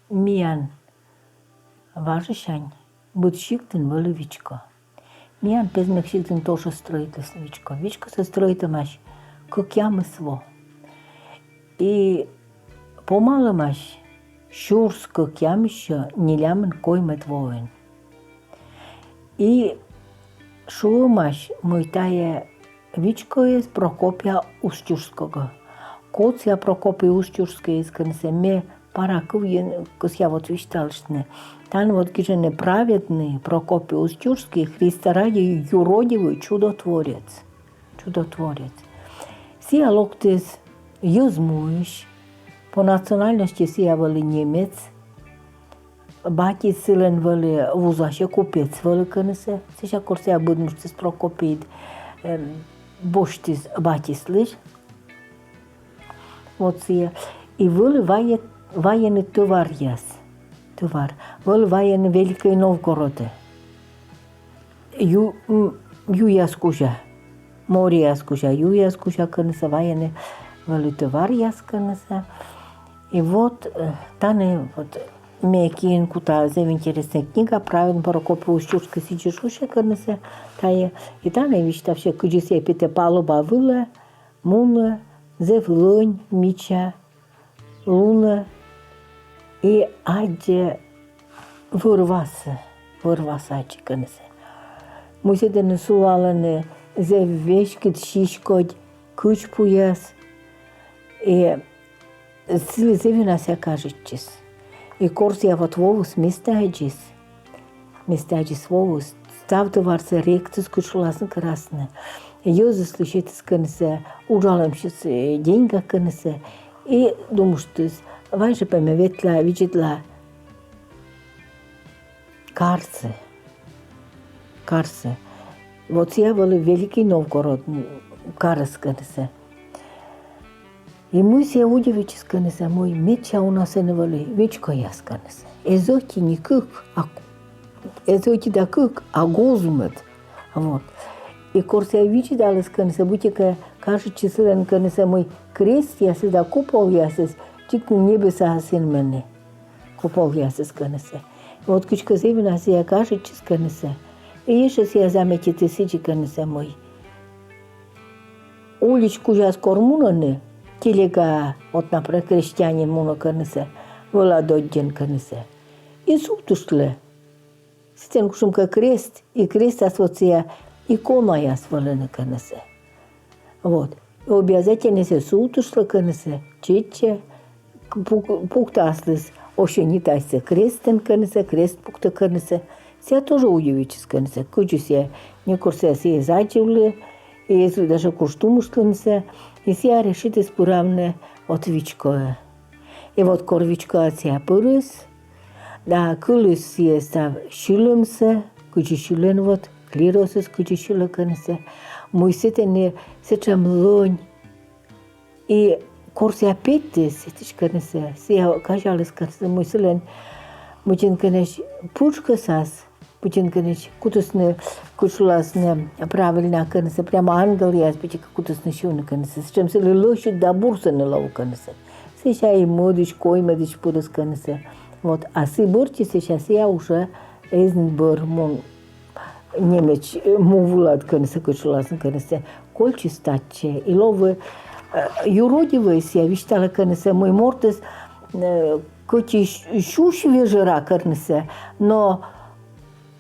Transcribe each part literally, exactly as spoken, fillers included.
Миян важысянь быд сиктын вӧлі вичко. Миян Пезмӧг сиктын тоже стрӧитлісны вичко. Вичкосӧ стрӧитӧмаӧсь кӧкъямыс во. И помалӧмаӧсь сюрс кӧкъямыссё нелямын коймӧд воын. И шуӧмаӧсь, мый тайӧ вичкоыс Прокопий Устюжского. Код сійӧ Прокопий Устюжскӧйыс, кӧнсӧ ме пара кывйӧн кӧсъя вот висьталыштны. Тані вот гижӧны: праведный Прокопий Устюжский, Христа ради юродивый чудотворец. Чудотворец. Сійӧ локтіс йӧзмуысь, по национальности сійӧ вӧлі немец, батьыс сылӧн вӧлі вузасьӧ, купец вӧлі, кӧнсӧ. Сэсся кор сійӧ быдмыштіс Прокопийыд, эм, босьтіс батьыслысь. Вот сійӧ. И вӧлі вайӧ-, вайӧны тӧваръяс. Тӧвар. Вӧлі вайӧны Великӧй Новгородӧ. Ю-, м, юяс кузя. Моръяс кузя, юяс кузя, кӧнсӧ, вайӧны вӧлі тӧваръяс, кӧнсӧ. И вот, э, тані вот ме киын кута зэв интереснӧй книга, праведный Прокопий Устюжский, сідзи шусьӧ, кӧнсӧ, тайӧ. И тані висьтавсьӧ, кыдзи сійӧ петӧ палуба вылӧ, мунӧ, зэв лӧнь, мича лунӧ, и аддзӧ вӧр-васӧ, вӧр-васӧ аддзӧ, кӧнсӧ. Мый сэтӧні сулалӧны зэв веськыд сиськодь кыдзпуяс. И сылы зэв ёна сійӧ кажитчис. И кор сійӧ вот воыс местаӧдзыс, местаӧдзыс воыс, став тӧварсӧ ректіс, кыдз шуласны, кӧрасны. Йӧзыслы сетіс, кӧнсӧ, уджалӧмсьыс, э, деньга, кӧнсӧ. И думыштіс: вай жӧ пӧ ме ветла, видзӧдла карсӧ. Карсӧ. Вот сійӧ вӧлі Великий Новгород, м, карыс, кӧнсӧ. И мый сійӧ удивитчис, кӧнсӧ, мый медся уна сэні вӧлі вичкояс, кӧнсӧ. Эз ӧти ни кык, а к-, эз ӧти да кык, а гоз мӧд. Вот. И кор сійӧ видзӧдаліс, кӧнсӧ, быттьӧкӧ кажитчис сылӧн, кӧнсӧ, мый крестъясыс да куполъясыс дзик нӧ небесаӧ синмӧны. Куполъясыс, кӧнсӧ. Вот кыдзкӧ зэв ёна сійӧ кажитчис, кӧнсӧ. И ещӧ сійӧ заметитіс сідзи, кӧнсӧ, мый улич кузяс кор мунӧны, телега, вот, например, крестьянин мунӧ, кӧнсӧ, вӧла доддьӧн, кӧнсӧ. И сувтыштлӧ. Сэтӧн кутшӧмкӧ крест, и крестас вот сійӧ иконаяс вӧліны, кӧнсӧ. Вот. И обязательно сійӧ сувтыштлӧ, кӧнсӧ, чеччӧ, пук-, пукта аслыс, осенит асьсӧ крестӧн, кӧнсӧ, крест пуктӧ, кӧнсӧ. Сійӧ тоже удивитчис, кӧнсӧ, кыдзи сійӧ, некор сійӧ сійӧс эз аддзывлы, и эз даже куж думыштлынысӧ, и сійӧ решитіс пыравны вот вичкоӧ. И вот кор вичкоӧ сійӧ пырис, да кыліс сійӧ став сьылӧмсӧ, кыдзи сьылӧны вот, клиросыс кыдзи сьылӧ, кӧнсӧ, мый сэтӧні сэтшӧм лӧнь. И кор сійӧ петіс сэтысь, кӧнсӧ, сійӧ казяліс, кӧнсӧ, мый сылӧн быттьӧкӧ, кӧнсӧ, пытшкӧсас, быттьӧкӧ, кӧнсӧ, кутісны, кыдз шуласны, правильнӧ, кӧнсӧ, прямо ангелъяс быттьӧкӧ кутісны сьывны, кӧнсӧ. Сэтшӧм сылы лӧсьыд да бур сэні лоӧ, кӧнсӧ. Сэсся и мӧдысь, коймӧдысь пырис, кӧнсӧ. Вот, а сы бӧрти сэсся сійӧ уже эз нин бӧр мун немеч, э, му вылад, кӧнсӧ, кыдз шуласны, кӧнсӧ. Кольччис татчӧ. И лоӧ, э, юродивӧй, сійӧ висьталӧ, кӧнсӧ, мый мортыс, э, кӧть и сю-, сюсь вежӧра, кӧнсӧ, но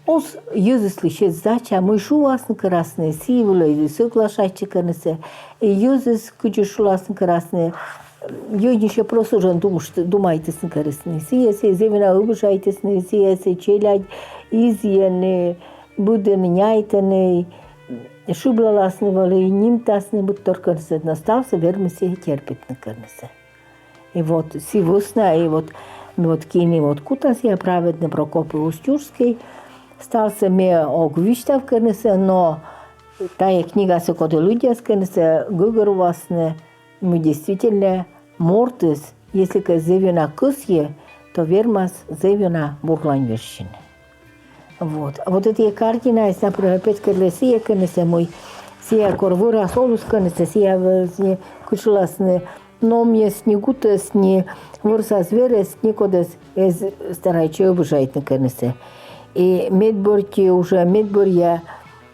оз йӧзыслысь сет сдача, мый шуасны, кӧрасны, сы вылӧ и соглашайтчӧ, кӧнсӧ. И йӧзыс, кыдзи шуласны, кӧрасны, йӧнисьӧ просто жӧ думышт-, думайтісны, кӧрисны. Сійӧс зэв ёна ӧбӧжайтісны, сійӧс челядь изйӧны, быдӧн няйтӧны, шыблаласны вӧлі, нимтасны быдтор, кӧнсӧ, но ставсӧ вермис сійӧ терпитны, кӧнсӧ. И вот сы вӧсна, и вот, вот киын и вот кутас сійӧ, праведный Прокопий Устюжский, ставсӧ ме ог висьтав, кӧнсӧ, но тайӧ книгасӧ коді лыддяс, кӧнсӧ, гӧгӧрвоасны, мый действительнӧ мортыс, если кӧ зэв ёна кӧсйӧ, то вермас зэв ёна бурлань вежсьыны. Вот. А вот эта Каргинаыс, например, петкӧдлӧ сійӧ, кӧнсӧ, мый сійӧ кор вӧрас оліс, кӧнсӧ, сійӧ вӧлі, кыдз шуласны, Номъяс ни, гутӧс ни, ворсас верӧс, некодӧс эз старайтчы ӧбижайтны кӧнысӧ. И медбӧрти уже, медбӧръя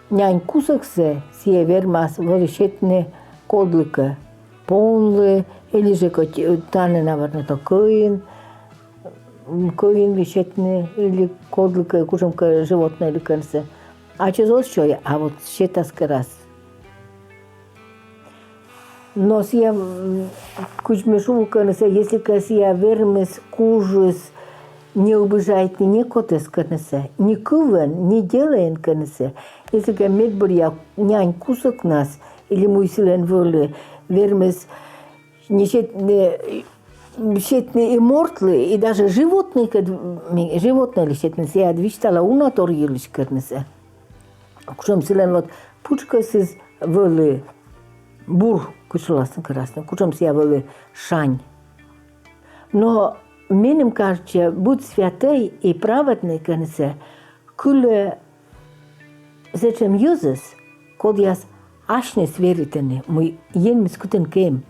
нянь кусӧксӧ сійӧ вермас вӧлі сетны кодлыкӧ, понлы, или жӧ кӧть, э, тані, наверно, то кӧин, м, кӧинлы сетны, или кодлыкӧ, кутшӧмкӧ животнӧйлы кӧнысӧ. Ачыс оз сёй, а вот сетас кӧ раз. Но сійӧ, м, кыдз ме шуа кӧнысӧ, если кӧ сійӧ вермис кужыс не ӧбижайтны некодӧс кӧнысӧ, ни кывӧн, ни делӧӧн кӧнысӧ, если кӧ медбӧръя нянь кусӧкнас, или мый сылӧн вӧлі, вермис не сетны, сетны и мортлы, и даже животнӧйкӧд, м, животнӧйлы сетны, сійӧ ӧд висьталӧ уна тор йылысь кӧнысӧ. Кутшӧм сылӧн вот пытшкӧсыс вӧлі, бур, кыдз шуласны кӧ раз, кутшӧм сійӧ вӧлі шань. Но меным кажитчӧ, быд святӧй и праведнӧй кӧнысӧ кылӧ сэтшӧм йӧзыс, кодъяс асьныс веритӧны, мый Енмыс кытӧнкӧ эм.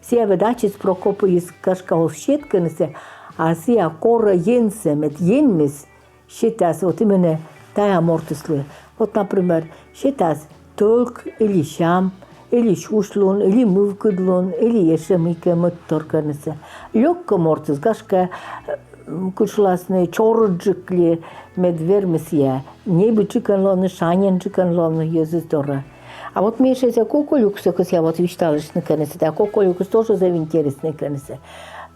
Сійӧ ведь ачыс Прокопийыс, гашкӧ, оз сет кӧнысӧ, а сійӧ корӧ Енсӧ, мед Енмыс сетас вот именно тайӧ мортыслы. Вот, например, сетас тӧлк или сям, или сюсьлун, или мывкыдлун, или ещӧ мыйкӧ мӧдтор кӧнысӧ. Лёк кӧ мортыс, гашкӧ, м, кыдз шуласны, чорыдджык ли, мед вермис сійӧ небыдджыкӧн лоны, шаньӧнджыкӧн лоны йӧзыс дорӧ. А вот ме эшӧ сійӧ коколюксӧ кӧсъя вот висьтавны кӧнысӧ, тайӧ коколюкыс тоже зэв интереснӧй кӧнысӧ.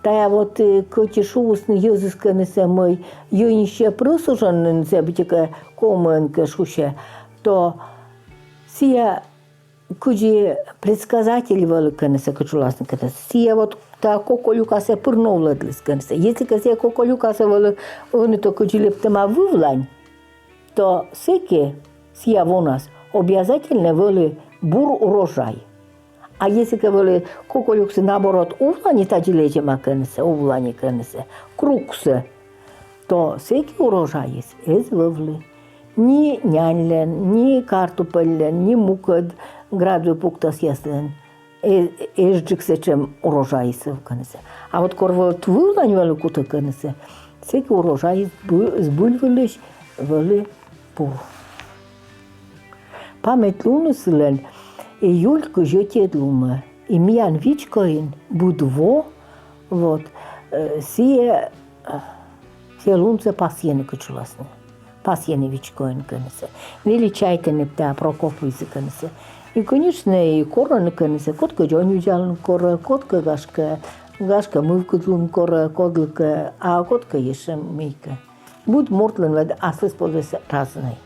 Тайӧ вот, э, кӧть и шуисны йӧзыс кӧнысӧ, мый йӧнисьӧ прӧсужӧн нин, сійӧ быттьӧкӧ комиӧн кӧ шусьӧ, то сійӧ кыдзи предсказатель вӧлі кӧнысӧ, кыдз шуласны кӧнысӧ. Сійӧ вот тайӧ коколюкасӧ пыр новлӧдліс кӧнысӧ. Если кӧ сійӧ коколюкасӧ вӧлі ӧні то кыдзи лэптӧма вывлань, то сэки сійӧ вонас обязательнӧ вӧлі бур урожай. А если кӧ вӧлі коколюксӧ, наоборот, увлань тадзи лэдзӧма кӧнысӧ, увлань кӧнысӧ, кругсӧ, то сэки урожайыс эз вӧвлы. Ни няньлӧн, ни картупельлӧн, ни мукӧд градвыв пуктасъяслӧн э-, эжджык сэтшӧм урожайыс кӧнысӧ. А вот кор вот вывлань вӧлі кутӧ кӧнысӧ, сэки урожайыс бы-, збыль вылысь вӧлі бур. Память луныс сылӧн июль кызь ӧтиӧд лунӧ. И миян вичкоын быд во, вот, э, сійӧ, э, сійӧ лунсӧ пасйӧны, кыдз шуласны. Пасйӧны вичкоын кӧнысӧ. Величайтӧны тайӧ Прокопийсӧ кӧнысӧ. И, конечно, и корӧны кӧнысӧ. Кодкӧ дзоньвидзалун корӧ, кодкӧ, гашкӧ, гашкӧ, мывкыдлун корӧ, кодлыкӧ, а кодкӧ ещӧ мыйкӧ. Быд мортлӧн ведь аслыспӧлӧс разнӧй.